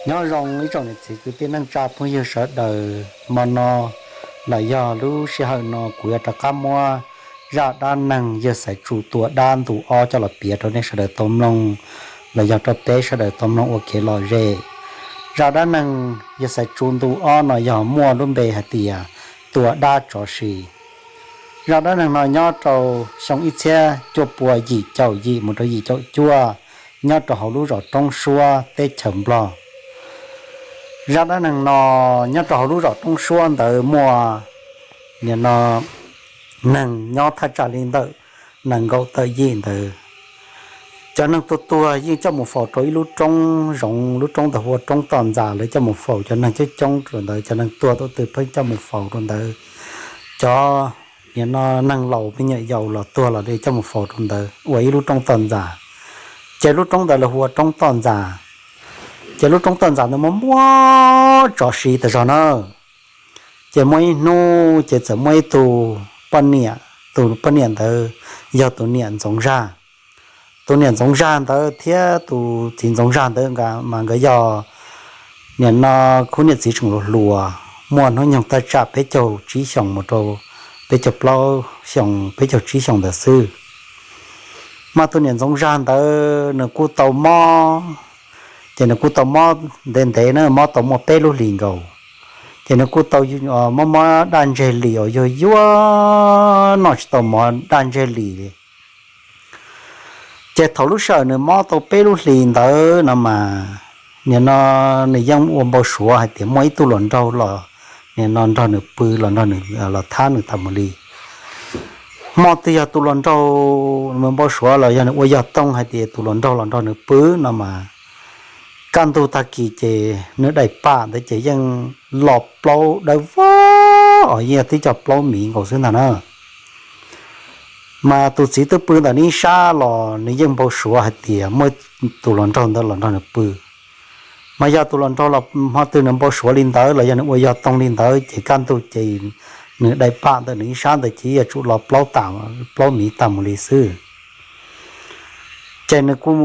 Nyob zoo ib tsoom niam txiv kwv tij neej tsa phooj ywg sawv daws, hmo no los yog lub sij hawm no kuv yuav rov qab muab zaj dab neeg yawg Xaiv Tsu tua dab ntu ob coj los piav rau nej sawv daws tau mloog, los yog rau peb sawv daws tau mloog ua kev lom zem. Zaj dab neeg yawg Xaiv Tsu ntu ob no yog muaj lub npe hais tias tua dab tsov si. Zaj dab neeg no nyob rau xyoo ib txhiab cuaj pua yim caum yim mus rau yim caum cuaj, nyob rau hauv lub zos Roob Suab teb chaws Nplog. Zaj dab neeg no nyob rau hauv lub zos Roob Suab ntawd muaj, nim no, neeg nyob thaj tsam li ntawm nees nkaum tawm yim ntawd. Cov neeg tuag tuag yeej coj mus faus rau ib lub roob zoov, lub roob ntawd hu ua Roob Toj Ntxas, lawv coj mus faus cov neeg coob coob rau ntawd, cov neeg tuag tuaj twg pheej coj mus faus rau ntawd. Cov, nim no, neeg laus me nyuam yaus los tuag los li coj mus faus rau ntawd ua ib lub Roob Toj Ntxas. Ces lub roob ntawd lawv hu ua Roob Toj Ntxas. Ces lub Roob Toj Ntxas ntawd muaj muaj tsov si tas zog na. Ces muaj ib hnub ces txawm muaj ib tug poj niam, tus poj niam ntawd yog tus niam Ntxoov Zaj. Tus niam Ntxoov Zaj ntawd thiab tus txiv Ntxoov Zaj ntawd mas nkawd yog, nim no, khub niam txiv tseem hluas hluas, muaj hnub nyoog thaj tsam peb caug tsib xyoos mus rau peb caug plaub xyoos, peb caug tsib xyoos ntawd xwb. Mas tus niam Ntxoov Zaj ntawd nws kuj tau mob, ces nws kuj tau mob ntev ntev na, mob tau muaj peb lub hlis nkaus. Ces nws kuj tau mob mob daj ntseg lis uas yuag yuag noj tsis tau mov daj ntseg lis li. Ces thaum lub sij hawm nws mob tau peb lub hlis ntawd no mas, nim no, nws yeej ua npau suav hais tias muaj ib tug hluas nraug los, nim no, nrog nws pw los nrog nws, los thab nws tas mus li. Hmo twg yog tus hluas nraug, nws npau suav los yog nws ua yog toog hais tias tus hluas nraug los nrog nws pw no mas, kaj ntug tag kis ces nws daim pam ntawd ces yeej lo plaub dawb vog os, yeej yog tib co plaub miv nkaus xwb ntag na. Mas tus txiv twb pw ntawm nws ib sab los nws yeej npau suav hais tias muaj tus hluas nraug ntawd los nrog nws pw. Mas yog tus hluas nraug los hmo twg nws npau suav li ntawd los yog nws ua yog toog li ntawd ces kaj ntug ces nws daim pam ntawm nws ib sab ntawd ces yuav tsum lo plaub, plaub miv tas mus li xwb. Ces nws kuj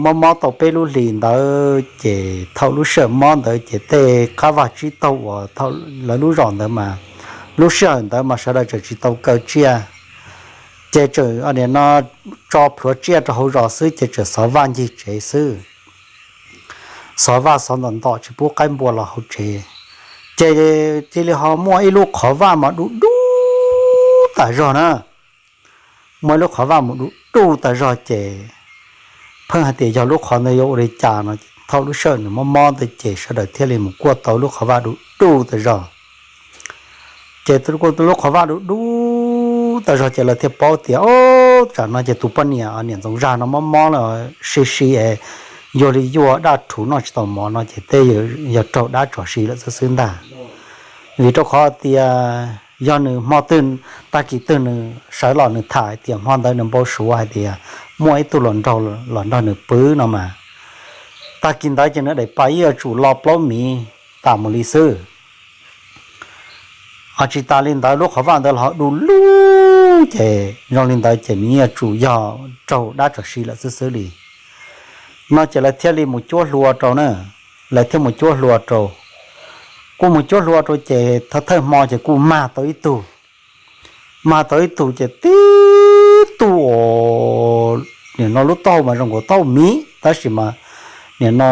mob mob tau peb lub hlis ntawd ces thaum lub sij hawm mob ntawd ces tej qab vaj tsib taug uas thaum lawv lub zos ntawd mas, lub sij hawm ntawd mas sawv daws tseem tsis tau kaw tsiaj, ces tseem, nim no, tso plhuav tsiaj rau hauv zos xwb ces tseem xov vaj ncig tsev xwb. Xov vaj xov ntom ntom tsis pub qaib npua los hauv tsev. Ces cia li ho muaj ib lub qhov vaj mas du du tas zog na. Muaj ib lub qhov vaj mus du du tas zog ces pheej hais tias yog lub qhov ntawd yuav ua li cas no, thaum lub sij hawm nws mob mob ntawd ces sawv daws thiaj li mus kuaj tau lub qhov vaj du du tas zog. Ces lub qhov vaj du du tas zog ces lawv thiaj paub tias, o, tsam no ces tus poj niam niam Ntxoov Zaj no mob mob los si si es yuag li yuag daj rhuv noj tsis tau mov no ces tej yog raug dab tsov si lawm xwb xwb ntag. Vim rau qhov tias yog nws hmo twg, tag kis twg nws sawv los nws tham hais tias hmo ntawd nws npau suav hais tias muaj ib tug hluas nraug los nrog nws pw no mas, tag kis ntawd ces nws daim pam yeej yuav tsum lo plaub miv tas mus li xwb. Ho tsis tas li ntawd lub qhov vaj ntawd los ho du lug ces zoo li ntawd ces nws yeej yuav tsum yog raug dab tsov si lawm xwb xwb li. No ces lawv thiaj li mus cuab hlua rau na, lawv thiaj mus cuab hlua rau. Kuj mus cuab hlua rau ces thawj thawj hmo ces kuj mag tau ib tug, mag tau ib tug ces tib tug uas nim no lub taub hau mas zoo nkaus taub hau miv tab sis mas nim no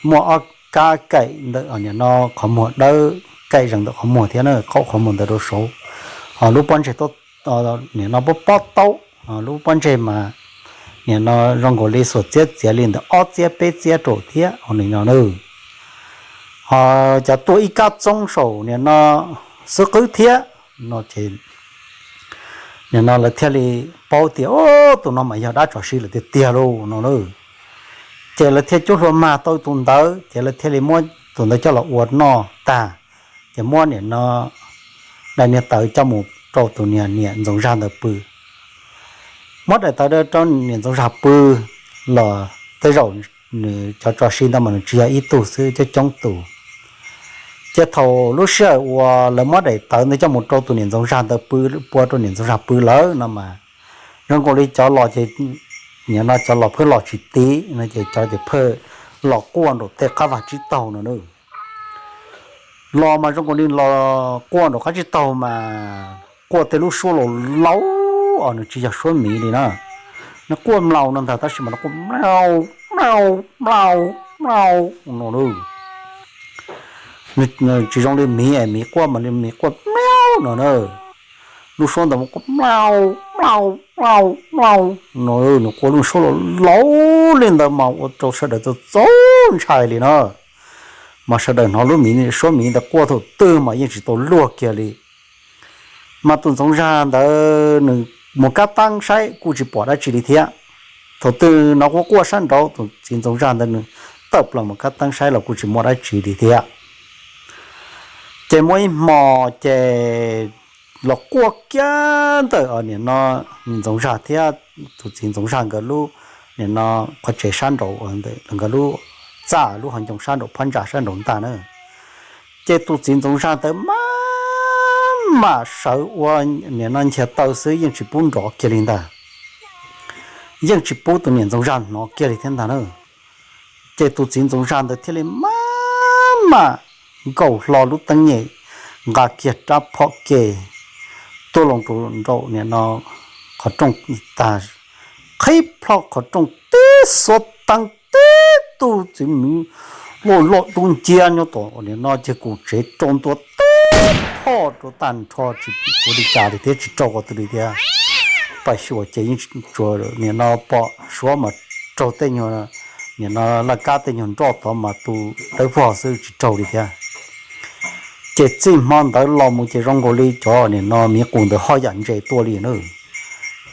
muaj ob kab kaim ntawm, nim no qhov muag dawb kaim zees ntawm qhov muag thiab na, qaum qhov muag ntawd rau saud. Ho lub pob ntseg, nim no pob pob taub, lub pob ntseg mas nim no zoo nkaus li xuas txiab txiav li ntawm ob txiab peb txiab rau thiab nim no. Ho cov tuaj ib kab txoob saum nim no xwb qwb thiab no ces nim no lawv thiaj li paub tias, o, tus no mas yog dab tsov si lawm tiag tiag lauj no. Ces lawv thiaj cuab hlua mag tau tus ntawd ces lawv thiaj li muab tus ntawd coj los ua noj tag, ces muab nim no daim niag tawv coj mus rau tus niam niam Ntxoov Zaj ntawd pw. Muab daim tawv rau niam Ntxoov Zaj pw los tej zaum nws cov tsov si ntawd mas nws tsis yog ib tug xwb, coob coob tus. Ces thaum lub sij hawm uas lawv muab daim tawv ntawd coj mus rau tus niam Ntxoov Zaj ntawd pw, pua rau niam Ntxoov Zaj pw lawm no mas, zoo nkaus li cov los ces nim no cov los pheej los tsis tiv no ces cov ces pheej los quaj nraum tej qab vag tsib taug no na. Los mas zoo nkaus li los quaj nraum qab tsib taug mas quaj tej lub suab laus laus os, nws tsis yog suab miv li na. Nws quaj mlaus no ntag tab sis mas nws quaj mlaus mlaus mlaus mlaus no. Nws tsis zoo li miv es miv quaj mas miv quaj mlaus no na. Lub suab ntawd mas quaj mlaus mlaus mlaus mlaus no, nws quaj lub suab laus laus li ntawd mas ua rau sawv daws txaus txaus ntshai li na. Mas sawv daws hnov lub miv, suab miv ntawd quaj thaum twg mas yeej tsis tau luag kiag li. Mas tus ntxoov zag ntawd nws mus kab teeb saib kuj tsis pom dab tsi li thiab. Thaum twg hnov quaj quaj sab nraud, tus txiv ntxoov zag ntawd nws tawm plaws mus kab teeb saib los kuj tsis muaj dab tsi li thiab. Ces muaj ib hmo ces los quaj kiag ntawm nim no ntxoov zag thiab tus txiv ntxoov zag nkawd lub, nim no qhov tsev sab nraud, nkawd lub txaj lub hauv ncoo sab nraud phab ntsa sab nraud ntag na. Ces tus txiv ntxoov zag ntawd maj mam sawv ua nim no nchias taw xwb yeej tsis pub nrov kiag li ntag. Yeej tsis pub tus niam ntxoov zag hnov kiag li thiab ntag na. Ces tus txiv ntxoov zag ntawd thiaj li maj mam nkaus hlo lub teeb nyem nqa kiag rab phom ke tuaj los rau nraum nim no qhov rooj tag, qhib plho qhov rooj tib xuab teeb tib tug txiv miv loj loj dub nciab nyob tom nim no ces kaum tsev rau ntua tib phom rau tag nrho tsis ua li cas li thiab tsis raug qhov twg li thiab. Paj xyuas ces yeej tsuas nim no pom suab mas raug tej nyuag nim no laj kab tej nyuag nroj tod mas tu dawb vog xwb tsis raug li thiab. Ces txij hmo ntawd los mus ces zoo nkaus li cov nim no miv qus ntawd ho yam ntses tuaj li na.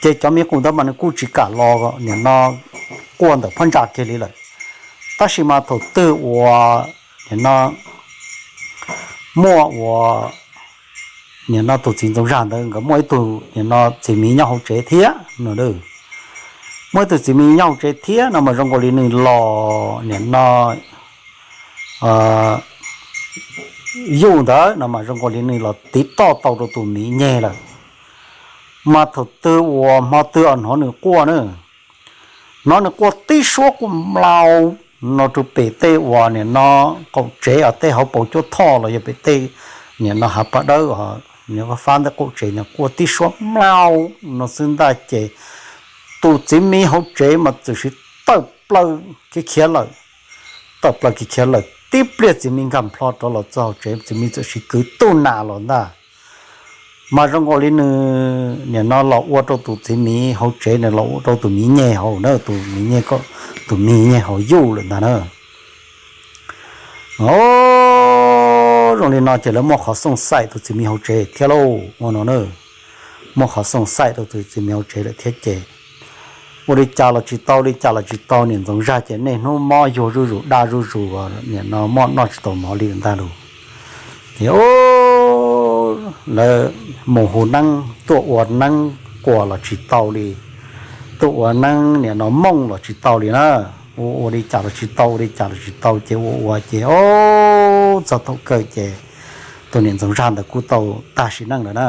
Ces cov miv qus ntawd mas nws kuj tsis kam los nim no quaj ntawm phab ntsa kiag li lawm. Tab sis mas thaum twg uas nim no muaj ua nim no tus txiv ntxoov zag ntawd nkawd muaj ib tug nim no txiv miv nyob hauv tsev thiab no. Muaj ib tug txiv miv nyob hauv tsev thiab no mas zoo nkaus li nws los nim no yuj ntawd no mas zoo nkaus li nws los tiv toj tau rau tus miv nyeg lawm. Mas thaum twg uas hmo twg hnov nws quaj na, hnov nws quaj tib suab quaj mlaus no rau pem tej uas nim no qaum tsev os, tej hauv paus cuab thoj los yog pem tej nim no hav pas dawb, nim fab ntawm qaum tsev nws quaj tib suab mlaus no xwb ntag ces tus txiv miv hauv tsev mas txawm siv tawm plaws khiav khiav lawm. Tawm plaws khiav khiav lawm tib pliag txiv miv nkag plho rov los txog hauv tsev txiv miv txawm siv kwv tuj nas los ntag. Mas zoo nkaus li nws nim no los ua rau tus txiv miv hauv tsev, nws los ua rau tus miv nyeg hauv na, tus miv nyeg, tus miv nyeg hauv yuj lawm ntag na. Zoo li no ces lawv muaj qhov xooj xaim tus txiv miv hauv tsev thiab lauj ua no na. Muaj qhov xooj xaim rau tus txiv miv hauv tsev lawm thiab ces ua li cas los tsis tau, ua li cas los tsis tau, niam ntxoov zag ces niaj hnub mob yuag zuj zus daj zuj zus, nim no mob noj tsis tau mov li ntag lauj. Ces lawv mus hu neeb tuaj ua neeb quas los tsis tau li, tuaj ua neeb nim no mooj los tsis tau li na. Ua ua li cas los tsis tau, ua li cas los tsis tau ces ua ua ces o, txog thaum kawg ces tus niam ntxoov zag ntawd kuj tau tag sim neej lawm na,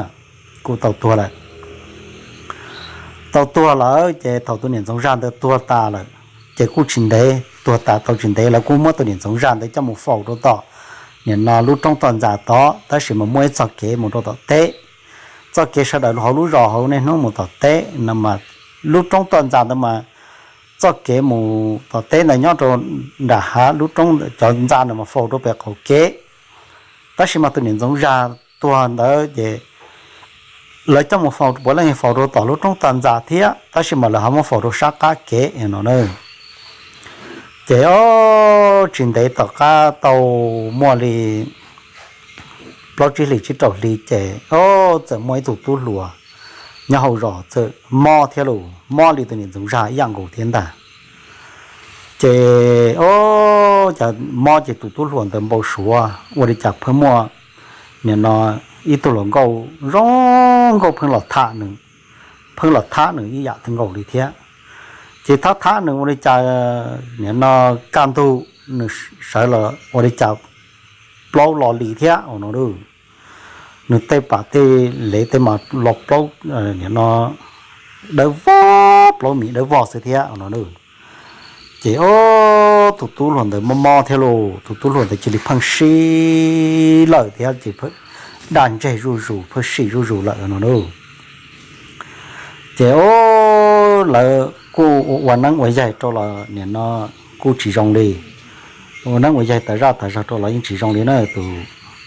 kuj tau tuag lawm. Tau tuag lawm ces thaum tus niam ntxoov zag ntawd tuag tas lawm ces kuj tsis ntev, tuag tas tau tsis ntev lawv kuj muab tus niam ntxoov zag ntawd coj mus faus rau tom nim no lub roob toj ntxas tod, tab sis mas muaj ib txoj kev mus rau tom teb. Txoj kev sawv daws hauv lub zos hauv niaj hnub mus tom teb no mas lub roob toj ntxas ntawd mas txoj kev mus tom teb ntawd nyob rau nram hav lub roob, cov ntxa ntawd mas faus rau pem qaum kev. Tab sis mas tus niam ntxoov zag tuag ntawd ces lawv coj mus faus, puav leej faus rau tom lub roob toj ntxas thiab, tab sis mas lawv ho muab faus rau sab qab kev no na. Ces o, tsis ntev tom qab tau muaj li plaub tsib hlis tsib rau hli ces o, txawm muaj ib tug tub hluas nyob hauv zos txawm mob thiab los mob li tus niam ntxoov zag ib yam nkaus thiab ntag. Ces o, cas mob ces tus tub hluas ntawd npau suav ua li cas pheej muaj nim no ib tug hluas nkauj zoo nkauj pheej los tham nws, pheej los thab nws ib yam nkaus li thiab. Ces thab thab nws ua li cas nim no kaj ntug nws sawv los ua li cas plaub lo li thiab no. Nws tej pam tej lev tej mas los plaub, nim no dawb vog, plaub mis dawb vog xwb thiab no. Ces o, tus tub hluas ntawd mob mob thiab lauj, tus tub hluas ntawd cia li pheej sib lawm thiab ces daj ntseg zuj zus, pheej sim zuj zus lawm no lauj. Ces lawv kuj ua neeb ua yaig rau los nim no kuj tsis zoo li, ua neeb ua yaig tas zaj tas zog rau los yeej tsis zoo li na tus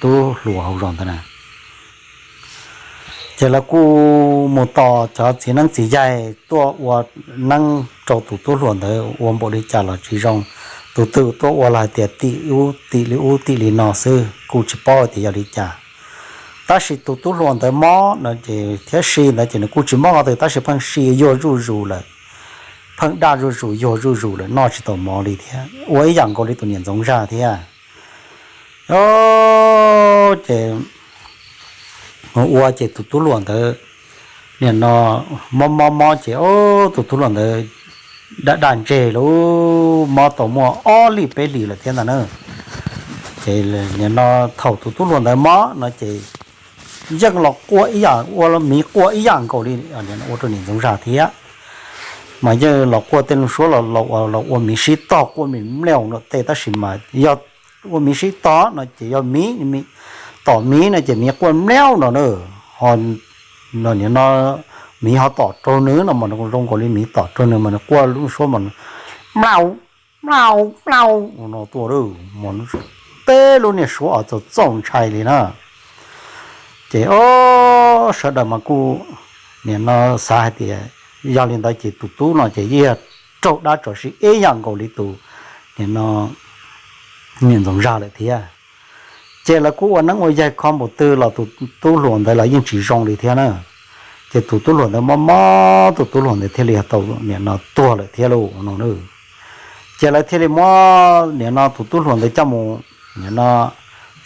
tub hluas hauv zos ntawd na. Ces lawv kuj mus tos cov txiv neeb txiv yaig tuaj ua neeb rau tus tub hluas ntawd ua npaum li cas los tsis zoo. Tus twg tuaj ua los hais tias tim ub tim li ub tim li no xwb, kuj tsis paub tias yog li cas. Tab sis tus tub hluas ntawd mob no ces thiab si ntawd ces nws kuj tsis mob qhov twg tab sis pheej si yuag zuj zus lawm, pheej daj zuj zus yuag zuj zus lawm, noj tsis tau mov li thiab, ua ib yam nkaus li tus niam ntxoov zaj thiab. Ces ua ces tus tub hluas ntawd nim no mob mob mob ces tus tub hluas ntawd daj daj ntseg lauj, mob tau muaj ob hlis peb hlis lawm thiab ntag na. Ces nim no thaum tus tub hluas ntawd mob no ces yeej los quaj ib yam, ua miv quaj ib yam nkaus li ua rau niam ntxoov zaj thiab. Mas yeej los quaj tej lub suab los ua miv sib tog, quaj miv mlej no tej, tab sis mas yog ua miv sib tog no ces yog miv, tom miv no ces miv quaj mlej no na. Ho nim no miv ho tom raug nws no mas zoo nkaus li miv tom raug nws mas nws quaj lub suab mas mlauj, mlauj, mlauj no tuaj, mas tej lub niag suab os txaus txaus ntshai li na. Ces o, sawv daws mas kuj nim no xav hais tias yog li ntawd ces tus tub no ces yeej yog raug dab tso si ib yam nkaus li tus nim no niam ntxoov zaj lawm thiab. Ces lawv kuj ua neeb ua yaig kho npaum twg los tus tub hluas ntawd los yeej tsis zoo li thiab na. Ces tus tub hluas ntawd mob mob, tus tub hluas ntawd thiaj li tau nim no tuag lawm thiab lauj no. Ces lawv thiaj li muab nim no tus tub hluas ntawd coj mus nim no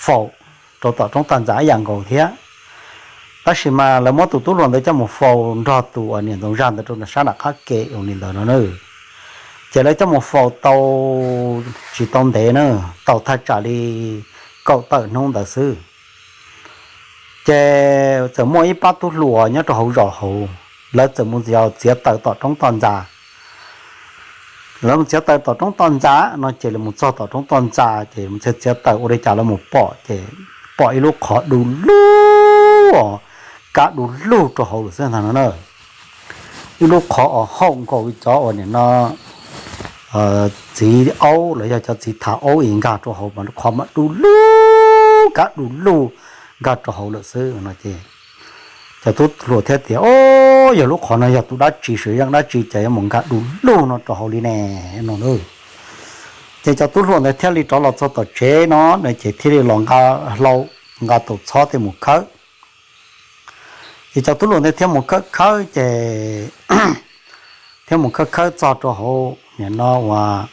faus rau tom roob toj ntxas ib yam nkaus thiab. Tab sis mas lawv muab tus tub hluas ntawd coj mus faus nrog tus uas niam ntxoov zaj ntawd rau sab nram qab ke ua li ntawd no na. Ces lawv coj mus faus tau tsis tau ntev na, tau thaj tsam li kaum tawm hnub ntawd xwb. Ces txawm muaj ib pab tub hluas nyob rau hauv zos hauv, lawv txawm mus txiav taws tom roob toj ntxas. Lawv mus txiav taws tom roob toj ntxas no ces lawv mus txog tom roob toj ntxas ces mus txiav txiav taws ua li cas lawv mus pom ces pom ib lub qhov du lug, kab du lug rau hauv lawm xwb ntag no na. Ib lub qhov uas haum nkaus cov uas nim no txiv aub los yog cov txiv thav aub es nkag rau hauv mas lub qhov mas du lug, kab du lug nkag rau hauv lawm xwb no ces cov tub hluas thiaj tias, O, yog lub qhov no yog tus dab tsi, swm zeej dab tsi ces yuav mus nkag du lug no rau hauv li ne no. Ces cov tub hluas ntawd thiaj li rov los txog tom tsev no ces thiaj li los nqa hlau, nqa tau txhob thiaj mus khawb. Ces cov tub hluas ntawd thiaj mus khawb khawb ces thiaj mus khawb khawb txog rau hauv nim no uas,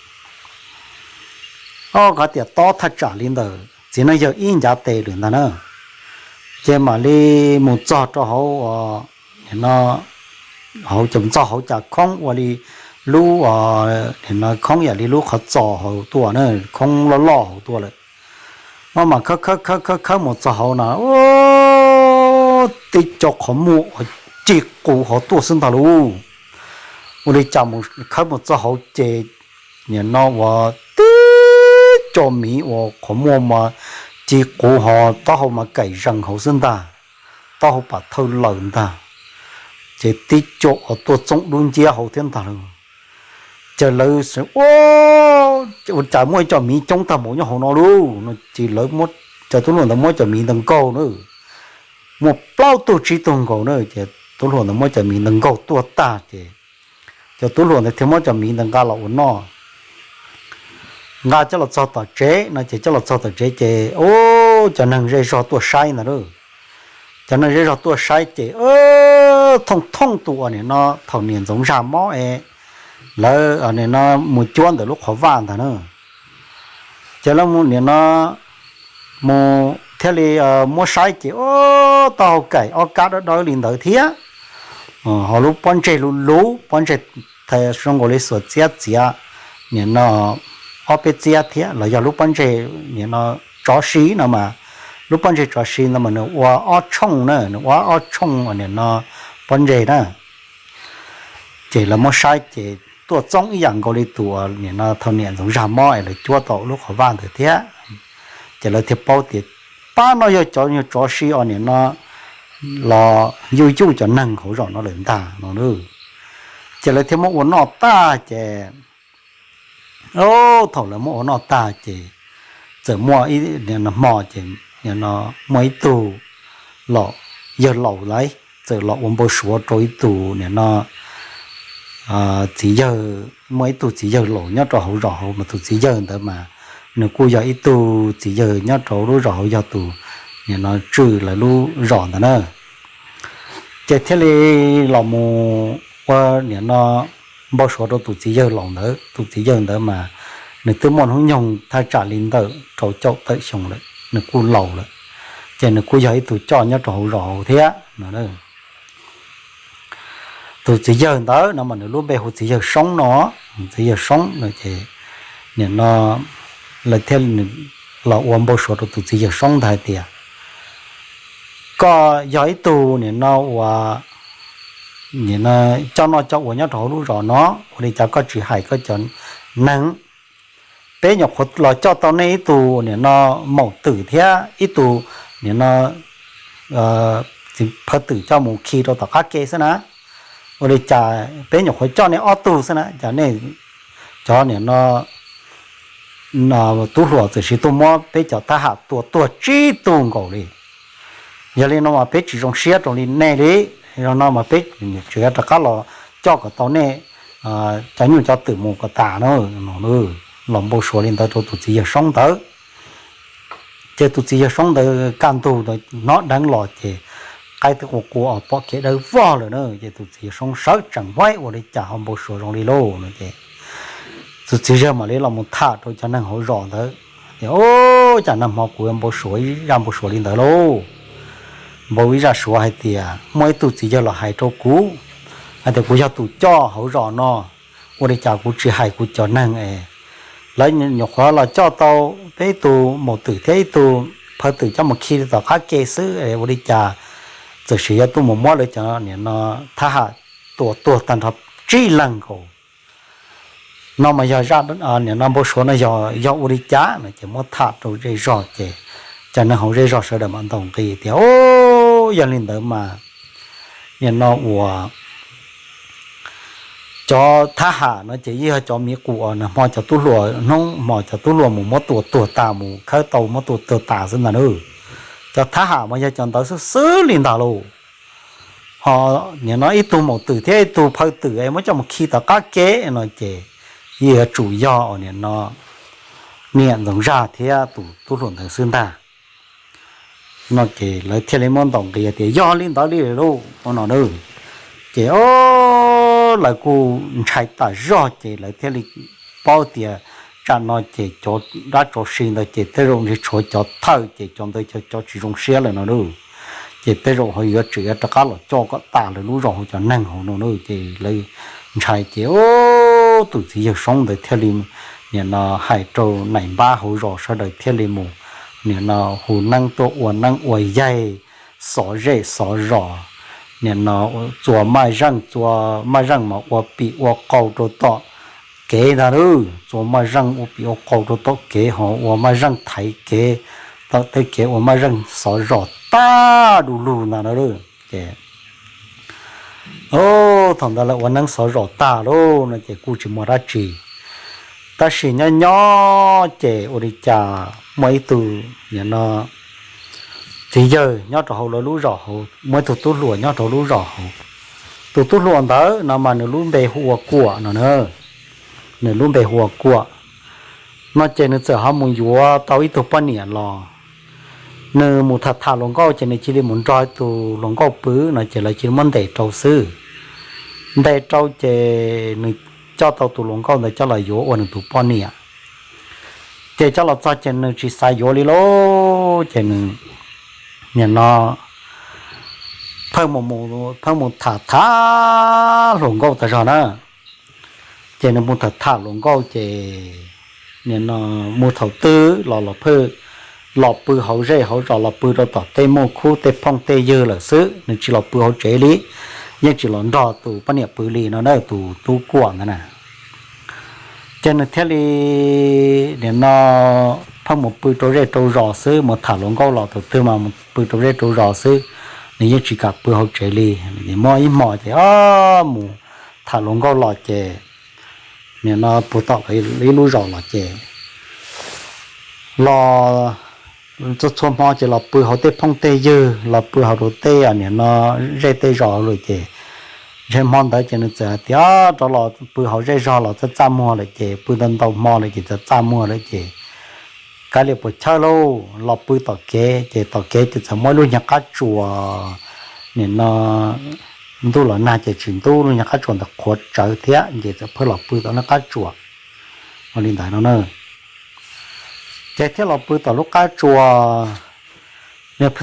o, qhov tias tob thaj tsam li ntawm txiv neej yawg ib ncav tes lawm ntag na. Ces mam li mus txog rau hauv nim no hauv, ces mus txog hauv cas khoob ua li lub, nim no khoob yam li lub qhov txos hauv tuaj na, khoob loj loj hauv tuaj lawm. Mas mam khawb khawb khawb khawb khawb mus txog hauv na, tib co qhov muag uas ci quv hauv tuaj xwb ntag lauj. Ua li cas mus khawb mus txog hauv ces nim no uas tib co miv uas qhov muag mas ci quv ho taub hau mas kaim zees hauv xwb ntag, taub hau pam thawj lawm ntag. Ces tib co uas tuaj txooj dub nciab hauv thiab ntag lauj. Ces lawv, Ua cas muaj ib co miv coob tag npaum nyob hauv no lauj no ces lawv, cov tub hluas ntawd muab cov miv ntawd nkaug na, muaj plaub tug tsib tug nkaus na, ces tub hluas ntawd muab cov miv ntawd nkaug tuag tag ces cov tub hluas ntawd thiaj muab cov miv ntawd nqa los ua noj. Nqa coj los txog tom tsev no ces coj los txog tom tsev ces, o, cov neeg zej zog tuaj saib ntag lauj. Cov neeg zej zog tuaj saib ces thooj thooj tus uas nim no thaum niam ntxoov zaj mob es lawv nim no mus cuab ntawm lub qhov vaj ntag na. Ces lawv nim no mus thiaj li muab saib ces, o, taub hau kaim ob kab dawb dawb li ntawd thiab. Ho lub pob ntseg lub lub pob ntseg zoo nkaus li xuas txiab txiav nim no ob peb txiab thiab los yog lub pob ntseg nim no tsov si no mas, lub pob ntseg tsov si no mas nws ua ob tshooj na, nws ua ob tshooj nim no pob ntseg na. Ces lawv muab saib ces tuaj txoob ib yam nkaus li tus nim no thaum niam Ntxoov Zaj mob es lawv cuab tau lub qhov vaj ntawd thiab. Ces lawv thiaj paub tias pab no yog cov nyuag tsov si os nim no los yuj yuj cov neeg hauv zos no lawm ntag no. Ces lawv thiaj muab ua noj tag ces, thaum lawv muab ua noj tag ces txawm muaj ib hmo ces nim no muaj ib tug los, yawg laus lawv txawm los ua npau suav rau ib tug nim no txiv yawg, muaj ib tug txiv yawg laus nyob rau hauv zos hauv mas tus txiv yawg ntawd mas nws kuj yog ib tug txiv yawg nyob rau lub zos hauv yog tus nim no tswj lawv lub zos ntawd na. Ces thiaj li los mus ua nim no npau suav rau tus txiv yawg laus ntawd. Tus txiv yawg ntawd mas nws twb muaj hnub nyoog thaj tsam li ntawm rau caum tawm xyoo lawm, nws kuj laus lawm, ces nws kuj yog ib tug coj nyob rau hauv zos hauv thiab no. Tus txiv yawg ntawd no mas nws lub npe hu txiv yawg Soob no. Txiv yawg Soob no ces nim no lawv thiaj los ua npau suav rau tus txiv yawg Soob ntawd hais tias koj yog ib tug nim no ua nim no coj noj coj ua nyob rau hauv lub zos no, ua li cas koj tsis hais koj cov neeg? Peb nyuam qhuav los coj tau nej ib tug nim no maum twm thiab ib tug nim no phaw twm coj mus khi rau tom qab ke xwb na. Ua li cas peb nyuam qhuav coj nej ob tug xwb na, cas nej cov nim no tub hluas txawm sis tuaj muab peb cov thab ham tua tuag tsib tug nkaus li. Yog li no mas peb tsis zoo siab rau li nej li. Yog no mas peb tseem yuav rov qab los coj kom tau nej cov nyuj cov twm mus kom tas no. Los npau suav li ntawd rau tus txiv yawg Soob ntawd. Ces tus txiv yawg Soob ntawd kaj ntug hnov dheev los ces qaib twb qua qua pom kev dawb vog lawm na. Ces tus txiv yawg Soob sawv tsees, Huab, ua li cas ho npau suav zoo li lauj? No ces tus txiv yawg mam li los mus tham rau cov neeg hauv zos ntawd tias, Ub, cas nag hmo kuv npau suav ib zaj npau suav li ntawd lauj? Npau ib zaj suav hais tias muaj ib tug txiv yawg los hais rau kuv hais tias kuv yog tus coj hauv zos no, ua li cas kuv tsis hais kuv cov neeg es lawv nyuam qhuav los coj tau peb ib tug maum twm thiab ib tug phaw twm coj mus khi tom qab ke xwb, ua li cas txawm sis yuav tuaj mus muab lawv cov nim no thab ham tua tuag tag nrho tsib leeg nkaus. No mas yog nim no npau suav no yog ua li cas no? Ces muab tham rau zej zog ces cov neeg hauv zej zog sawv daws mam ntaus nqi tias, Ub, yog li ntawd mas nim no uas cov thab ham no ces yeej yog cov miv qus uas nag hmo cov tub hluas, hnub hmo cov tub hluas mus muab tua tuag tas, mus khawb tau muab tua tuag tas xwb ntag na. Cov thab ham mas yog cov ntawd xwb xwb li ntag lauj. Ho nim no ib tug maum twm thiab ib tug phaw twm es muab coj mus khi tom qab ke no ces yeej yuav tsum yog nim no niam Ntxoov Zaj thiab tus tub hluas ntawd xwb ntag. No ces lawv thiaj li muab ntaus nqi tias yog li ntawd li lauj no. Ces lawv kuj ntshai tas zog ces lawv thiaj li paub tias tsam no ces cov dab tsov si ntawd ces tej zaum ntshe tshuav cov thawj ces cov ntawd cov tsis zoo siab lawm no lauj. Ces tej zaum ho yuav tseem yuav rov qab los coj kom tas lawv lub zos hauv cov neeg hauv no lauj. Ces lawv ntshai ces tus txiv yawg Soob ntawd thiaj li nim no hais rau nais npab hauv zos sawv daws thiaj li mus nim no hu neeb tuaj ua neeb ua yaig, xov zej xov zos, nim no txua maj zeej, txua maj zeej mas ua pim ua qau rau tom kev ntag lauj. Txua maj zeej ua pim ua qau rau tom kev ho ua maj zeej thaiv kev tom tej kev, ua maj zeej xov zos tag du lug ntag lauj. Ces thaum ntawd lawv ua neeb xov zos tag lauj no ces kuj tsis muaj dab tsi. Tab sis nyob nyob ces ua li cas muaj ib tug nim no txiv yawg nyob rau hauv lawv lub zos hauv, muaj ib tug tub hluas nyob rau lub zos hauv. Tus tub hluas ntawd no mas nws lub npe hu ua Kuam no na. Nws lub npe hu ua Kuam no ces nws txawm ho mus yuav tau ib tug poj niam los. Nws mus tham tham hluas nkauj ces nws cia li mus nrog tus hluas nkauj pw no ces lawv cia li muab ntes rau xwb. Ntes rau ces nws coj tau tus hluas nkauj ntawd coj los yuav ua nws tus poj niam. Ces coj los txog ces nws tsis xav yuav li lauj, ces nws nim no pheej mus tham tham hluas nkauj tas zog na. Ces nws mus tham tham hluas nkauj ces nim no mus thaum twg los los pheej los pw hauv zej hauv zos, los pw rau tom tej muj khub tej phooj tej ywg lawm xwb, nws tsis los pw hauv tsev li, yeej tsis los nrog tus poj niam pw li no na, tus tub Kuam ntawd na. Ces nws thiaj li nim no pheej mus pw rau zej rau zos xwb, mus tham hluas nkauj los thaum twg mas mus pw rau zej rau zos xwb, nws yeej tsis kam pw hauv tsev li. Muaj ib hmo ces o mus tham hluas nkauj los ces nim no puag tom ib lub zos los ces los txhua txhua hmo ces los pw hauv tej phooj tej ywg, los pw hauv rau tej nim no zej tej zos lawm ces ntshe hmo ntawd ces nws txawm hais tias rov los pw hauv zej zog los txaj txaj muag lawm ces pw ntau ntau hmo lawm ces txaj txaj muag lawm ces kav liam puas chawj lauj, los pw tom kev ces tom kev ces txawm muaj ib lub nyuag qab tsuas nim no ntuj los nag ces tsis ntub, lub nyuag qab tsuas ntawd qhuav tsawv thiab ces txawm pheej los pw tom lub qab tsuas. Ua li ntawd no na, ces thiaj los pw tom lub qab tsuas. Nws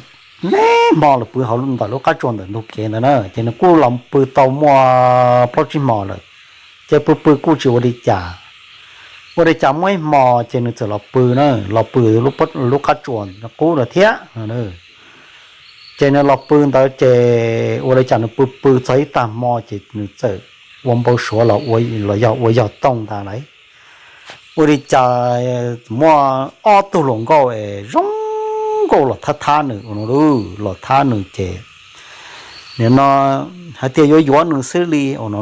niaj hmo los pw hauv ntawm lub qab tsuas ntawm ntug kev ntawd na, ces nws kuj los pw tau muaj plaub tsib hmo lawm, ces pw pw kuj tsis ua li cas. Ua li cas muaj ib hmo ces nws txawm los pw na, los pw lub qab tsuas qub ntawd thiab. Ces nws los pw ntawd ces ua li cas nws pw pw txog ib tag hmo ces nws txawm ua npau suav los yog ua yog tooj ntag lauj. Ua li cas muaj ob tug hluas nkauj es zoo nkauj los thab thab nws ua no, los thab nws ces nim no hais tias yuav yuav nws xwb li ua no,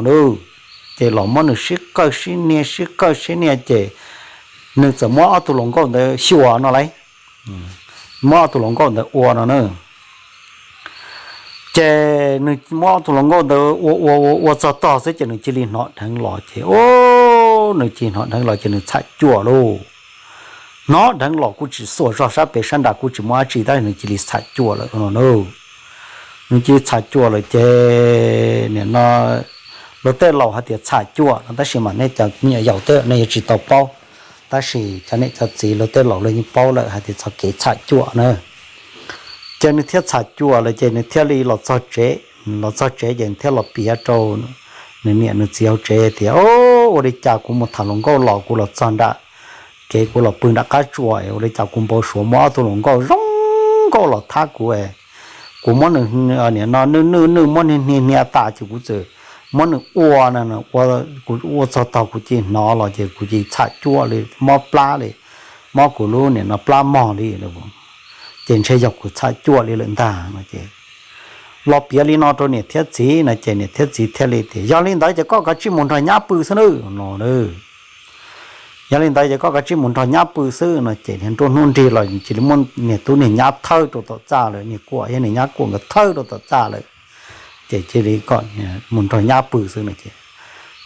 ces los muab nws sib qawj sib niaj sib qawj sib niaj ces nws txawm muab ob tug hluas nkauj ntawd xyuas no lauj. Muab ob tug hluas nkauj ntawd ua no na, ces nws muab ob tug hluas nkauj ntawd ua ua ua ua txog tog xwb ces nws cia li hnov dheev los ces o, nws cia li hnov dheev los ces nws txham cuam lauj. Hnov dheev los kuj tsis xuas zog, sab pem sab nram kuj tsis muaj dab tsi tab sis nws cia li txham cuam lawm no na. Nws cia li txham cuam lawm ces nim no luag tej laus hais tias txham cuam no tab sis mas nej cov me nyuam yaus tej nej yuav tsis tau paub, tab sis cov niam cov txiv luag tej laus luag yeej paub lawm hais tias txog kev txham cuam na. Ces nws thiaj txham cuam lawm ces nws thiaj li los txog tsev, los txog tsev ces nws thiaj los piav rau nws niam nws txiv hauv tsev tias o, ua li cas kuv mus tham hluas nkauj los kuv los txog nram kev kuv los pw nram qab tsuas, ua li cas kuv npau suav muaj ob tug hluas nkauj zoo nkauj los thab kuv, kuv muab nws nim no nwj nwj nwj muab hnia hnia tas ces kuv txawm muab nws ua no, kuv ua txog tog kuv cia li hnov los ces kuv cia li txham cuam li mob plab li, mob kuv lub nim no plab mog li, ces ntshe yog kuv txham cuam li lawm ntag no ces los piav li no rau niam thiab txiv no ces niam thiab txiv thiaj li tias yog li ntawd ces koj kav tsij mus nrog nyab pw xwb nawb no. Yog li ntawd ces koj kav tsij mus nrog nyab pw xwb no ces niag nruab hnub nrig los cia li muab niag tub niag nyab thawb rau tom txaj lawm, niag kuam thiab niag nyab kuam nkawd thawb rau tom txaj lawm, ces cia li kom mus nrog nyab pw xwb no ces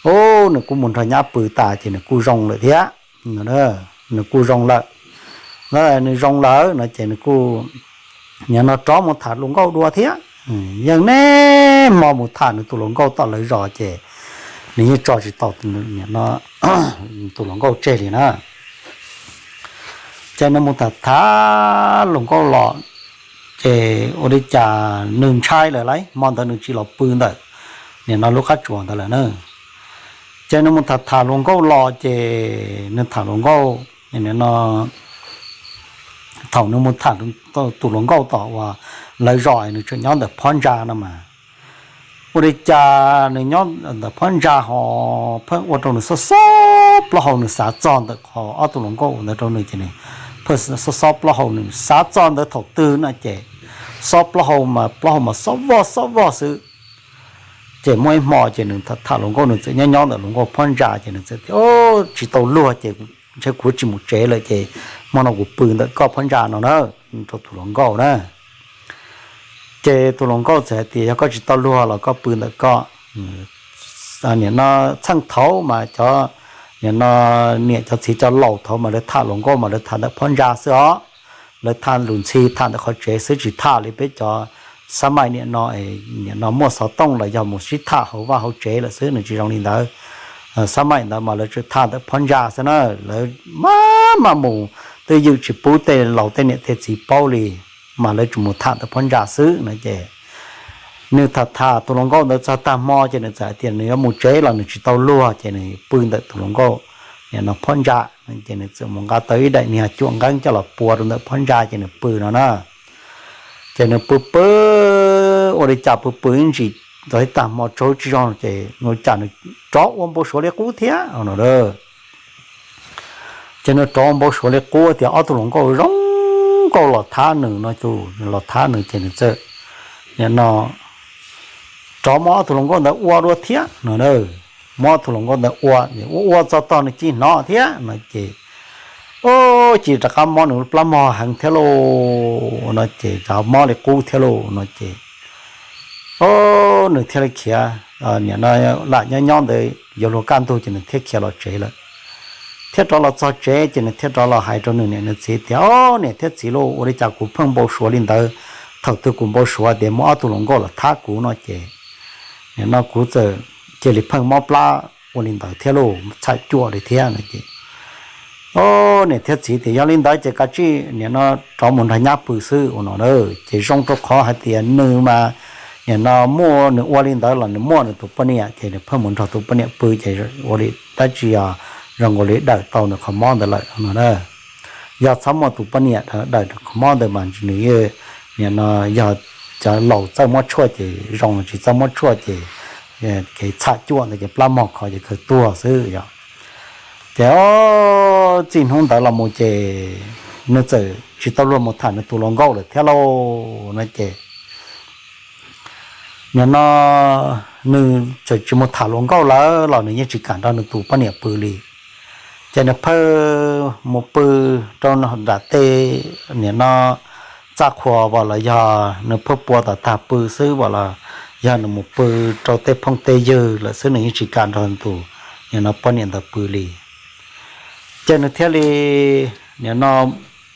o, nws kuj mus nrog nyab pw tas ces nws kuj zoo lawm thiab. Nws kuj zoo lawm, nws zoo lawm no ces nws kuj nim no rov mus tham hluas nkauj dua thiab. Yeej niaj hmo mus tham nws tus hluas nkauj tom lawv zos ces nws yeej tso tsis tau tus hluas nkauj tseg li na. Ces nws mus tham tham hluas nkauj los ces ua li cas nws ntshai lawm lauj, hmo ntawd nws tsis los pw ntawm nim no lub qab tsuas ntawd lawm na. Ces nws mus tham tham hluas nkauj los ces nws tham hluas nkauj no, thaum nws mus tham tus hluas nkauj tom uas lawv zos nws tseem nyob ntawm phab ntsa no mas ua li cas nws nyob ntawm phab ntsa ho pheej ua rau nws xob xob plaub hau, nws xav txog ntawm qhov ob tug hluas nkauj ntawd rau nws ces nws pheej xob xob plaub hau, nws xav txog ntawd thaum twg no ces xob plaub hau mas plaub hau mas xob vog xob vog xwb. Ces muaj ib hmo ces nws tham tham hluas nkauj, nws txawm nyob nyob ntawm hluas nkauj phab ntsa ces nws txawm tias tsis tau luag ces ntshe kuv tsis mus tsev lawm ces hmo no kuv pw ntawm koj phab ntsa no na, rau tus hluas nkauj na. Ces tus hluas nkauj txawm hais tias yog koj tsis tau luag los koj pw ntawm koj. Nim no txheej thaud mas cov nim no niam cov txiv cov laus thaud mas lawv tham hluas nkauj mas lawv tham ntawm phab ntsa xwb os. Lawv tham lus ntxhi tham ntawm qhov tsev xwb tsis tham li peb cov xab maim nim no, nim no muaj xov tooj los yog mus sib tham hauv vaj hauv tsev lawm xwb, nws tsis zoo li ntawd. Xab maim ntawd mas lawv tsuas tham ntawm phab ntsa xwb na, lawv maj maj mus twj ywm tsis pub tej laus tej niam tej txiv paub li, mas lawv tsuas mus tham ntawm phab ntsa xwb no ces nws tham tham tus hluas nkauj ntawd txog tag hmo ces nws txawm hais tias nws yuav mus tsev los nws tsis tau luag ces nws pw ntawm tus hluas nkauj nim no phab ntsa. Ces nws txawm mus nqa tau ib daim niag cuam nqeeb coj los pua rau ntawm phab ntsa ces nws pw no na. Ces nws pw pw ua li cas pw pw ib ntsis txog ib tag hmo tsaug tsis zoo ces ua li cas nws rov ua npau suav li qub thiab no. Ces nws rov npau suav li qub tias ob tug hluas nkauj zoo nkauj los thab nws no, los thab nws ces nws txawm nim no rov muab ob tug hluas nkauj ntawd ua dua thiab no. Muab ob tug hluas nkauj ntawd ua, ua ua txog tog nws cia li hnov thiab no ces, o, cia li rov qab mob nws plab mog heev thiab lauj no ces rov mob li qub thiab lauj no ces, o, nws thiaj li khiav, nim no lam nyob nyob ntawd yuav luag kaj ntug ces nws thiaj khiav los tsev lawm. Thiab rov los txog tsev ces nws thiaj rov los hais rau nws niam nws txiv tias, o, niam thiab txiv lauj, ua li cas kuv pheej npau suav li ntawd, thaum twg kuv npau suav tias muaj ob tug hluas nkauj los thab kuv no ces nim no kuv txawm cia li pheej mob plab ua li ntawd thiab lauj, txhaj cuam li thiab no ces, o, niam thiab txiv tias yog li ntawd ces kav tsij nim no rov mus nrog nyab pw xwb ua no na. Ces zoo rau qhov hais tias nws mas nim no muaj nws ua li ntawd los nws muaj nws tus poj niam ces nws pheej mus nrog tus poj niam pw ces ua li dab tsi yog zoo nkaus li dawm tau nws qhov mob ntawd lawm no na. Yog txhob muaj tus poj niam dawm nws qhov mob ntawd mas nws nim no yog cov laus txawj muab tshuaj ces zoo, tsis txawj muab tshuaj ces kev txhaj cuam ntawd ces plab mog kho ces kawg tuag xwb yog. Ces o, txij hnub ntawd los mus ces nws txawm tsis tau luag mus tham nws tus hluas nkauj lawm thiab lauj no ces nim no nws txawm tsis mus tham hluas nkauj lawm los nws yeej tsis kam nrog nws tus poj niam pw li. Ces nws pheej mus pw rau nram tej nim no txaj qhua as los yog nws pheej pua tom tag pw xwb as los yog nws mus pw rau tej phooj tej ywg lawm xwb, nws yeej tsis kam nrog tus nim no poj niam ntawd pw li. Ces nws thiaj li nim no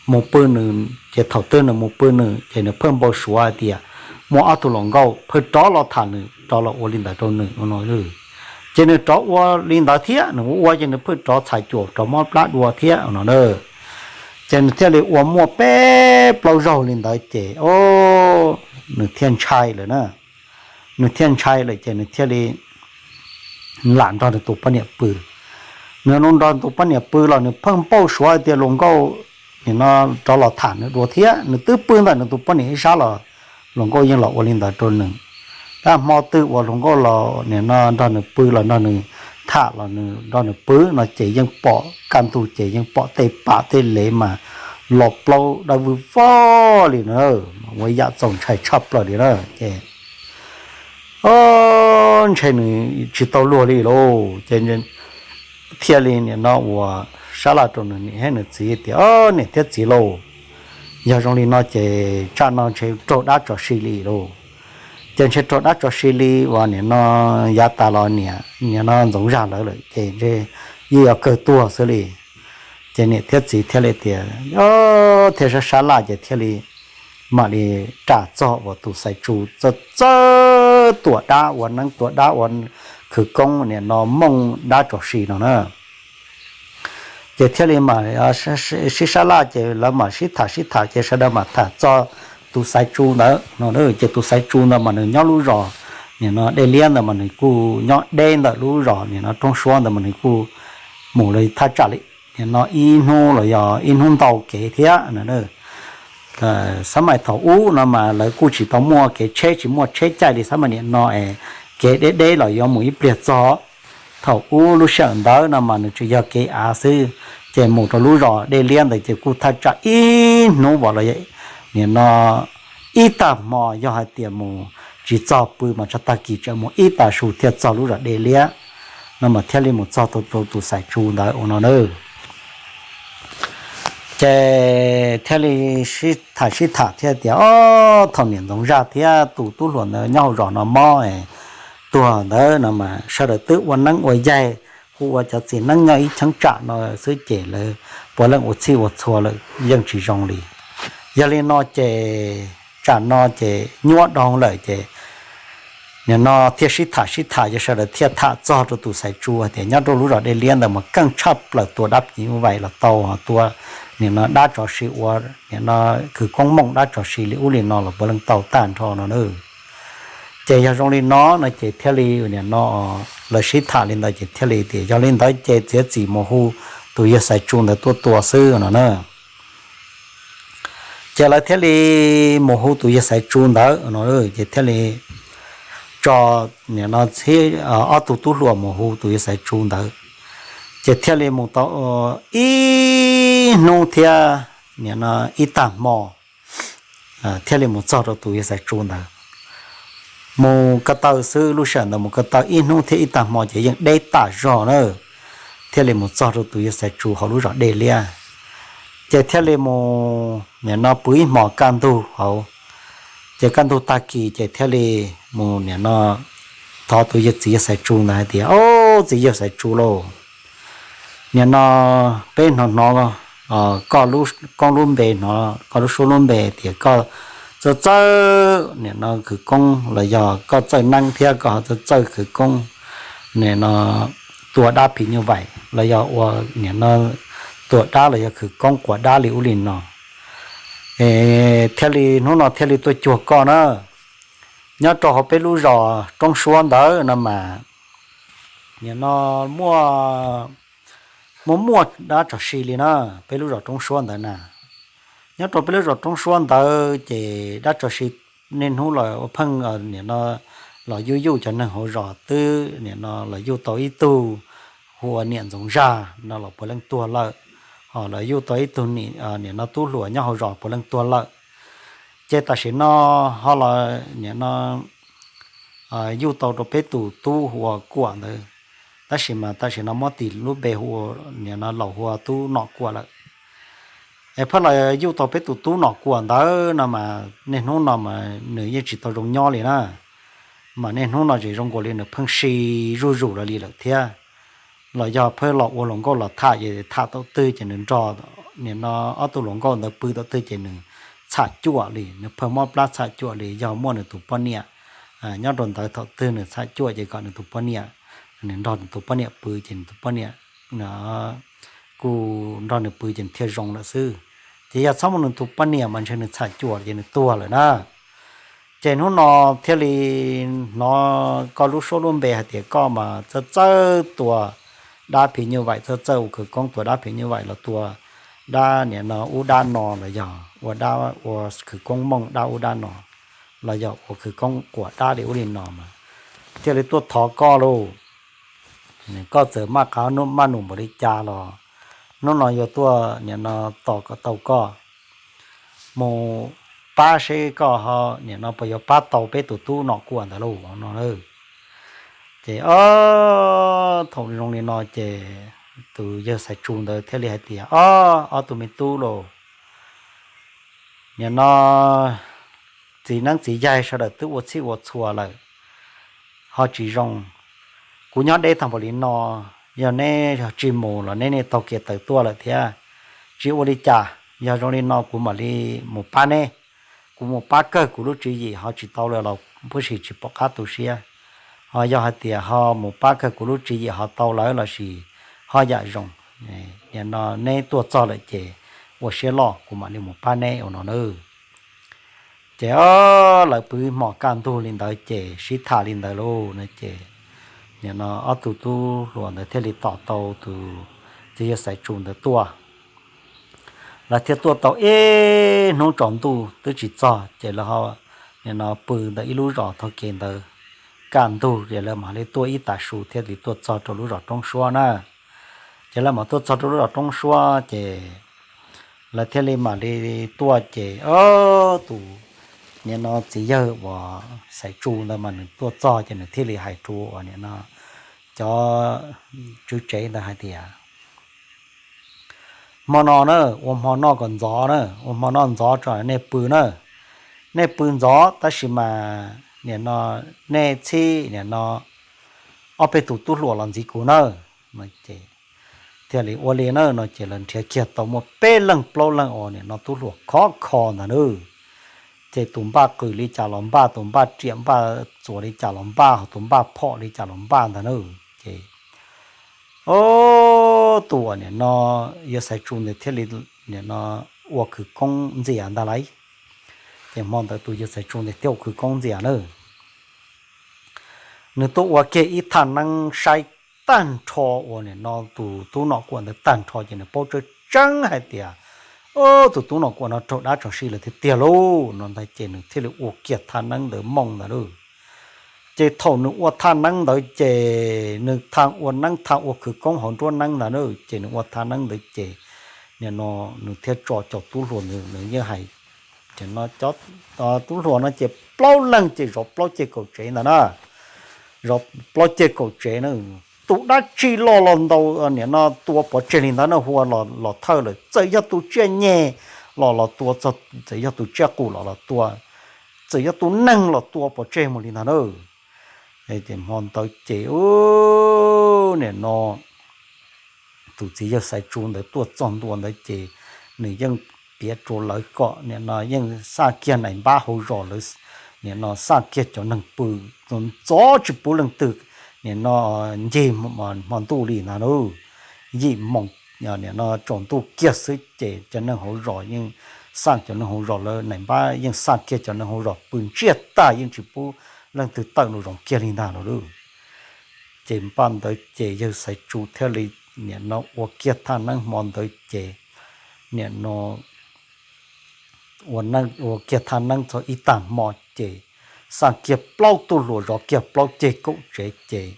mus pw nws, ces thaum twg nws mus pw nws ces nws pheej npau suav hais tias muaj ob tug hluas nkauj pheej rov los tham nws, rov los ua li ntawd rau nws no. Ces nws rov ua li ntawd thiab, nws ua ua ces nws pheej rov txhais cuam rov mob plab dua thiab no na. Ces nws thiaj li ua muaj peb plaub zaug li ntawd ces o, nws thiaj ntshai lawm na. Nws thiaj ntshai lawm ces nws thiaj li lam nrog nws tus poj niam pw. Nws nrog tus poj niam pw los nws pheej npau suav hais tias hluas nkauj nim no rov los tham nws dua thiab, nws twb pw ntawm nws tus poj niam ib sab los hluas nkauj yeej los ua li ntawd rau nws. Tab hmo twg uas hluas nkauj los nim no nrog nws pw los nrog nws tham los nws nrog nws pw no ces yeej pom kaj ntug ces yeej pom tej pam tej lev mas los plaub dawb vwg vog li na, ua yam txaus ntshai tshaj plaws li na ces o, ntshe nws tsis tau luag li lauj. Ces thiaj li nim no ua sab laj rau nws niam thiab nws txiv tias, niam thiab txiv lauj, yog zoo li no ces tsam no ntshe raug dab tso si li lauj. Ces ntshe raug dab tso si li uas nim no yav tas los niam, nim no Ntxoov Zaj lawv lawm ces ntshe yeej yuav kawg tuag xwb li. Ces niam thiab txiv thiaj li tias, thiaj sab sab laj ces thiaj li mam li ram txog uas tus Xaiv Tsu txawj txawj tua dab ua neeb tua dab ua khwv koob nim no mooj dab tso si no na. Ces thiaj li mam sib sab laj ces lawv mam sib tham sib tham ces sawv daws mam tham txog tus Xaiv Tsu ntawd no. Ces tus Xaiv Tsu ntawd mas nws nyob lub zos nim no Dej Liab ntawd mas nws kuj nyob deb ntawm lub zos nim no Roob Suab ntawd mas nws kuj mus li thaj tsam li nim no ib hnub los yog ib hnub ntau kev thiab no. Xab mais thaum ub no mas lawv kuj tsis tau muaj kev tsheb, tsis muaj tsheb caij li xab mais nim no es kev deb deb los yuav mus ib pliag txog. Thaum ub lub sij hawm ntawd no mas nws tsuas yog kev av xwb, ces mus rau lub zos Dej Liab ntawd ces kuj thaj tsam ib hnub los nim no ib tag hmo, yog hais tias mus tsis txog pw mas tso tag kis tseem mus ib tag su thiaj txog lub zos Dej Liab no mas thiaj li mus txog tus Xaiv Tsu ntawd ua no na. Ces thiaj li sib tham sib tham thiaj tias, o, thaum niam Ntxoov Zaj thiab tus tub hluas ntawd nyob hauv zos no mob tuag ntawd no mas sawv daws twb ua neeb ua yaig, kuj ua cov txiv neeb nyob ib cheeb tsam no xwb ces lawv puav leej ua txhij ua txhua lawm yeej tsis zoo li. Yog li no ces tsam no ces nyuaj dhau lawm ces nim no thiaj sib tham sib tham ces sawv daws thiaj tham txog rau tus Xaiv Tsu hais tias nyob rau lub zos Dej Liab ntawd mas keej tshaj plaws tua dab phim nyuj vais los tau, tua nim no dab tso si ua nim no khwv koob mooj dab tso si li ub li no los puav leej tau tag nrho no na. Ces yog zoo li no no ces thiaj li nim no lawv sib tham li ntawd ces thiaj li tias yog li ntawd ces txiav txim mus hu tus yawg Xaiv Tsu ntawd tuaj tua xwb no na. Ces lawv thiaj li mus hu tus yawg Xaiv Tsu ntawd no, ces thiaj li tso nim no ob tug tub hluas mus hu tus yawg Xaiv Tsu ntawd. Ces thiaj li mus tau ib hnub thiab nim no ib tag hmo thiaj li mus txog rau tus yawg Xaiv Tsu ntawd. Mus ko taw xwb, lub sij hawm ntawd mus ko taw ib hnub thiab ib tag hmo ces yeej deb tas zog na, thiaj li mus txog rau tus yawg Xaiv Tsu hauv lub zos Dej Liab. Ces thiaj li mus nim no pw ib hmos kaj ntug hauv. Ces kaj ntug tag kis ces thiaj li mus nim no thov tus yawg txiv yawg Xaiv Tsu ntawd hais tias, Au, txiv yawg Xaiv Tsu lauj, nim no peb hnov hnov koj lub koob lub npe, hnov koj lub suab lub npe tias koj txawj txawj nim no khwv koob los yog koj txawj neeb thiab koj ho txawj txawj khwv koob nim no tua dab phim nyuj vaim los yog ua nim no tua dab los yog khwv koob quas dab li ub li no. Thiaj li hnub no thiaj li tuaj cuag koj na. Nyob rau hauv peb lub zos Roob Suab ntawd no mas nim no muaj muaj dab tsov si li na, peb lub zos Roob Suab ntawd na. Nyob rau peb lub zos Roob Suab ntawd ces dab tsov si niaj hnub los ua pheej nim no los yuj yuj cov neeg hauv zos twb nim no los yuj tau ib tug hu ua niam Ntxoov Zaj no los puav leej tuag lawm, ho los yuj tau ib tug nim no tub hluas nyob hauv zos puav leej tuag lawm. Ces tam sim no ho los nim no yuj tau rau peb tus tub hu ua Kuam ntawd, tab sis mas tam sim no muab tis lub npe hu ua nim no laus hu ua tub Nom Kuam lawm. Es pheej los yuj tau peb tus tub Nom Kuam ntawd no mas niaj hnub no mas nws yeej tsis tau zoo nyob li na, mas niaj hnub no tseem zoo nkaus li nws pheej si zuj zus lawm li lawm thiab. Los yog pheej los ua hluas nkauj los tham ces tham tau twg ces nws nrog nim no ob tug hluas nkauj ntawd pw tau twg ces nws txham cuam li, nws pheej mob plab txham cuam li, yog muaj nws tus poj niam nyob rau ntawd thaum twg nws txham cuam ces kom nws tus poj niam, nws nrog nws tus poj niam pw ces nws tus poj niam kuj nrog nws pw ces nws thiaj zoo lawm xwb. Ces yog txhob muaj nws tus poj niam mas ntshe nws txham cuam ces nws tuag lawm na. Ces hnub no thiaj li hnov koj lub suab lub npe hais tias koj mas txawj txawj tua dab phim nyuj vaim, txawj txawj ua khwv koob tua dab phim nyuj vaim los tua dab nim no ub dab no los yog ua dab ua khwv koob mooj dab ub dab no los yog ua khwv koob quas dab li ub li no mas thiaj li tuaj thov koj lauj. Koj txawm maj qab maj num npaum li cas los hnub no yuav tuaj nim no tos kom tau koj mus pab seb koj ho nim no puas yuav pab tau peb tus tub Nom Kuam ntawd lauj no. Ces o, thaum zoo li no ces tus yawg Xaiv Tsu ntawd thiaj li hais tias, O, ob tug me tub lauj, nim no txiv neeb txiv yaig sawv daws twb ua txhij ua txhua lawm ho tsis zoo. Kuv nyob deb tag npaum li no, yog neb tsis mus los neb nej taug kev tawm tuaj lawm thiab. Tsis ua li cas, yog zoo li no kuv mam li mus pab neb. Kuv mus pab kawg kuv lub tswv yim ho tsis tau lawm los pub sim tsis pom qab tu siab. Ho yog hais tias ho mus pab kawg kuv lub tswv yim ho tau lawm lossis ho yam zoo, nim no neb tuaj txog lawm ces ua siab loj kuv mam li mus pab neb ua no na. Ces o, lawv pw hmo kaj ntug li ntawd ces sib tham li ntawd lauj no ces nim no ob tug tub hluas ntawd thiaj li tom tau tus txiv yawg Xaiv Tsu ntawd tuaj. Lawv thiaj tuaj tau ib hnub tsaus ntuj twb tsis txog ces lawv ho nim no pw ntawm ib lub zos taug kev ntawd kaj ntug ces lawv mam li tuaj ib tag su thiaj li tuaj txog rau lub zos Roob Suab na. Ces lawv mam tuaj txog rau lub zos Roob Suab ces lawv thiaj li mam li tuaj ces o, tus nim no txiv yawg uas Xaiv Tsu ntawd mas nws tuaj txog ces nws thiaj li hais rau uas nim no cov tswv tsev ntawd hais tias, Hmo no na, ua hmo noj kom ntxov na, ua hmo noj ntxov tso nej pw na. Nej pw ntxov tab sis mas nim no nej txhib nim no ob peb tus tub hluas los ntxiv kuv na. Thiaj li ua li na no ces lawv nrhiav kiag tau muaj peb leeg plaub leeg uas nim no tub hluas khov kho ntag na. Ces tus npaj qws li cas los npaj, tus npaj riam npaj txuas li cas los npaj, ho tus npaj phom li cas los npaj ntag na. Ces o, tus uas nim no yawg Xaiv Tsu ntawd thiaj li nim no ua khwv koob ntxias ntag lauj. Ces hmo ntawd tus yawg Xaiv Tsu ntawd thiaj ua khwv koob ntxias na. Nws tuaj ua kiag ib thaj neeb saib tag nrho uas nim no tus tub Nom Kuam ntawd tag nrho ces nws paub tseeb tseeb hais tias, o, tus tub Nom Kuam no raug dab tsov si lawm tiag tiag lauj no ntag ces nws thiaj li ua kiag thaj neeb ntawd mooj ntag lauj. Ces thaum nws ua thaj neeb ntawd ces nws tha ua neeb tha ua khwv koob hauv nruab neeb ntag na, ces nws ua thaj neeb ntawd ces nim no nws thiaj tso cov tub hluas, nws yeej hais, ces no cov tub hluas no ces plaub leeg ces zov plaub ceg kaum tsev ntag na, zov plaub ceg kaum tsev na. Tus dab tsi los los ntaus nim no tua pov tseg li ntawd na, hu ua los thawj lawm, txawm yog tus tsiaj nyeg los los tua, txawm yog tus tsiaj qus los los tua, txawm yog tus neeg los tua pov tseg mus li ntag na. Ces hmo ntawd ces nim no tus txiv yawg Xaiv Tsu ntawd tuaj txog ntua ntawd ces nws yeej piav rau lawv kom nim no yeej xaj kiag nais npab hauv zos lawv, nim no xaj kiag cov neeg pw, ntxov tsis pub leej twg nim no ncig hmo ntuj li ntag na. Yim moos nim no tsaus ntuj kiag xwb ces cov neeg hauv zos yeej xaj, cov neeg hauv zos lawv nais npab yeej xaj kiag cov neeg hauv zos pw ntsiag tag, yeej tsis pub leej twg tawm nraum zoov kiag li ntag no lauj. Ces npaj ntawd ces yawg Xaiv Tsu thiaj li nim no ua kiag thaj neeb hmo ntawd ces nim no ua kiag thaj neeb txog ib tag hmo ces xaj kiag plaub tug hluas zov kiag plaub ceg kaum tsev ces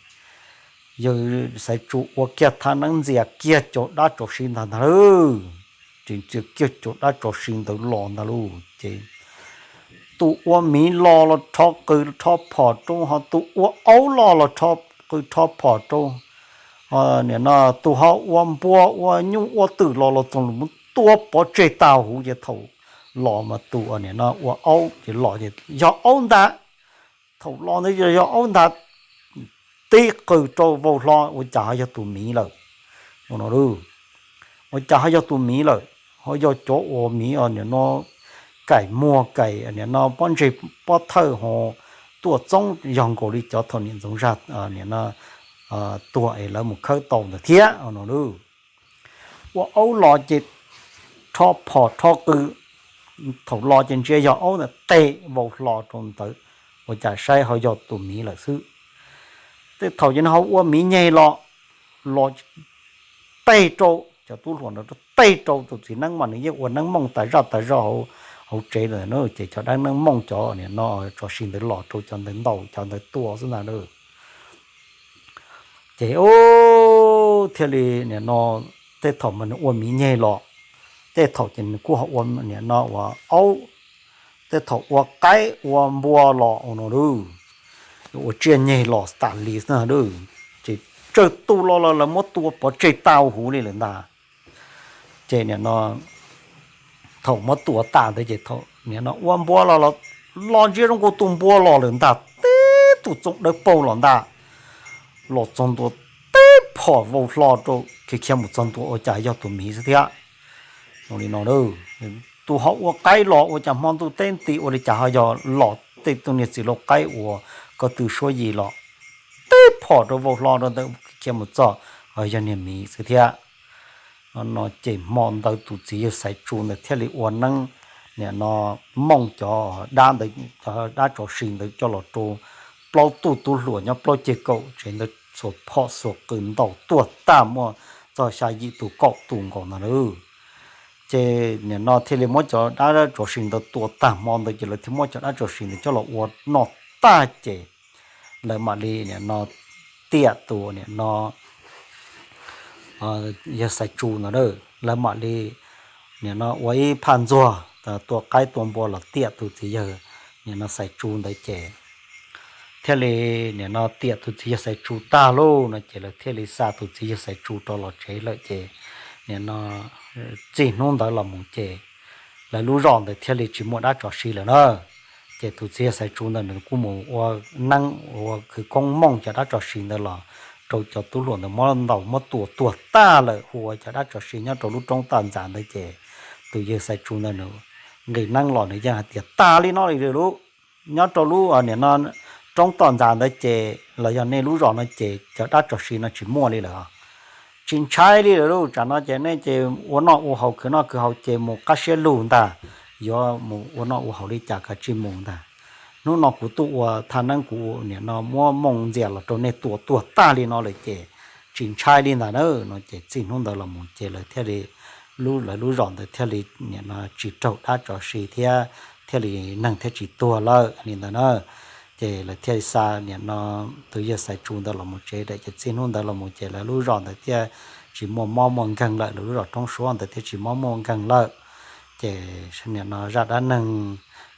yawg Xaiv Tsu ua kiag thaj neeb ntxias kiag cov dab tsov si ntag ntag lauj. Ces ntxias kiag cov dab tsov si ntawd los ntag lauj ces tus ua miv los los rho qws rho phom rau, ho tus ua aub los los rho qws rho phom rau, nim no tus ho ua npua ua nyuj ua twm los los txog los mus tua pov tseg tag huv ces thaum los mas tus nim no ua aub ces los ces yog aub ntag. Thaum los ntawd yog aub ntag, tib qws rau vau hlo ua cas ho yog tus miv lawm. Ua cas ho yog tus miv lawm, ho yog cov uas miv nim no kaim muag kaim nim no pob ntseg pob thawj ho tuaj txoob yog nkaus li cov thaum niam ntxoov zaj nim no tuag es lawv mus khawb tau ntawd thiab no. Ua aub los ces rho phom rho qws, thaum los ces ntsia yog aub ntawd teg vau hlo rau ntawd, ua cas saib ho yog tus miv lawm xwb. Tej thaum ces nws ho ua miv nyeg los, los teg rau, cov tub hluas ntawd teg rau tus txiv neeb mas nws yeej ua neeb mooj tas zaj tas zog hauv tsev lawm na, ces cov dab neeb mooj cov nim no tsov si ntawd los rau cov ntawd ntaus cov ntawd tua xwb ntag na. Ces thiaj li nim no tej thaum mas nws ua miv nyeg los, tej thaum ces nws kuj ho ua nim no ua aub, tej thaum ua qaib ua npua los ua no, ua tsiaj nyeg los tas li xwb na. Ces tsawg tus los los lawv muab tua pov tseg tag huv li lawm ntag. Ces nim no thaum muab tua tas ntawd ces thaum nim no ua npua los los, los ntsia zoo nkaus tus npua los lawm ntag, tib tug txoov dawb paug los ntag, los txog ntua tib phom vau hlo rau, khiav khiav mus txog ntua ua cas yog tus miv xwb thiab. Li no, tus ho ua qaib los ua cas hmo ntuj teb nti ua li cas ho yog los tej tug niag txiv lau qaib uas ko tw suab yim los tib phom rau vau hlo rau ntawd khiav mus txog, yog niag miv xwb thiab. No ces hmo ntawd tus txiv yawg Xaiv Tsu ntawd thiaj li ua neeb nim no mooj cov dab ntawd, cov dab tsov si ntawd coj los rau plaub tug tub hluas nyob plaub ceg kaum tsev ntawd xuas phom xuas qws ntaus tuag tag muaj txog xya yim tus kaum tus nkaus ntag lauj. Ces nim no thiaj li muab cov dab tsov si ntawd tua tag hmo ntawd ces lawv thiaj muab cov dab tsov si ntawd coj los ua noj tag ces lawv mam li nim no tiam tus nim no yawg Xaiv Tsu ntawd, lawv mam li nim no ua ib phaj ntxuag tua qaib tua npua los tiam tus txiv yawg nim no Xaiv Tsu ntawd ces thiaj li nim no tiam tus txiv yawg Xaiv Tsu tag lauj no ces lawv thiaj li xa tus txiv yawg Xaiv Tsu rov los tsev lawm ces nim no txij hnub ntawd los mus ces lawv lub zos ntawd thiaj li tsis muaj dab tsov si lawm na. Ces tus txiv yawg Xaiv Tsu ntawd nws kuj mus ua neeb ua khwv koob mooj cov dab tsov si ntawd los rau cov tub hluas ntawd muab ntaus muab tua tuag tag lawm, hu ua cov dab tsov si nyob rau lub roob toj ntxas ntawd ces tus yawg Xaiv Tsu ntawd nws nqis neeb los nws yeej hais tias tag li no li lawm lauj. Nyob rau lub nim no roob toj ntxas ntawd ces los yog nej lub zos no ces cov dab tsov si no tsis muaj li lawm. Tsis ntshai li lawm lauj, tsam no ces nej ces ua noj ua haus khwv noj khwv haus ces mus qab siab lug ntag, yuav mus ua noj ua haus li cas kav tsij mus ntag. Hnub no kuv tuaj ua thaj neeb kuv nim no muab mooj ntxias los rau nej tua tuag tag li no lawm ces tsis ntshai li ntag na no ces txij hnub ntawd los mus ces lawv thiaj li, lub lawv lub zos ntawd thiaj li nim no tsis raug dab tsov si thiab, thiaj li neeg thiaj tsis tuag lawm li ntawd na. Ces lawv thiaj xa nim no tus yawg Xaiv Tsu ntawd los mus tsev. Daim cov txij hnub ntawd los mus ces lawv lub zos ntawd thiaj tsis muaj mob muaj nkeeg lawm, lawv lub zos roob suab ntawd thiaj tsis mob muaj nkeeg lawm. Ces nim no zaj dab neeg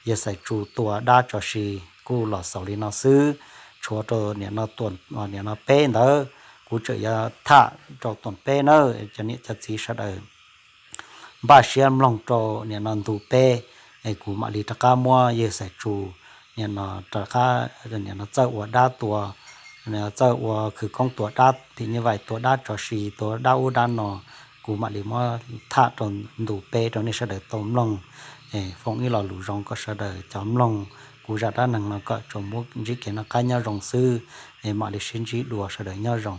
yawg Xaiv Tsu tua dab tso si kuj los xaus li no xwb. Tshuav rau nim no tuam, nim no peb ntawd kuv tseem yuav tham rau tuam peb na. Cov niam cov txiv sawv daws npaj siab mloog rau nim no ntu peb, es kuv mam li rov qab muab yawg Xaiv Tsu nim no rov qab nim no txawj ua dab tua, txawj ua khwv koob tua dab, thim nyuj vais tua dab tso si, tua dab ub dab no. Kuv mam li muab tham rau ntu peb rau nej sawv daws tau mloog. Foom ib lo lus zoo kom sawv daws cov mloog kuv zaj dab neeg no kom tsuas muab ntsib kev noj qab nyob zoo xwb. Mam li sib ntsib dua, sawv daws nyob zoo.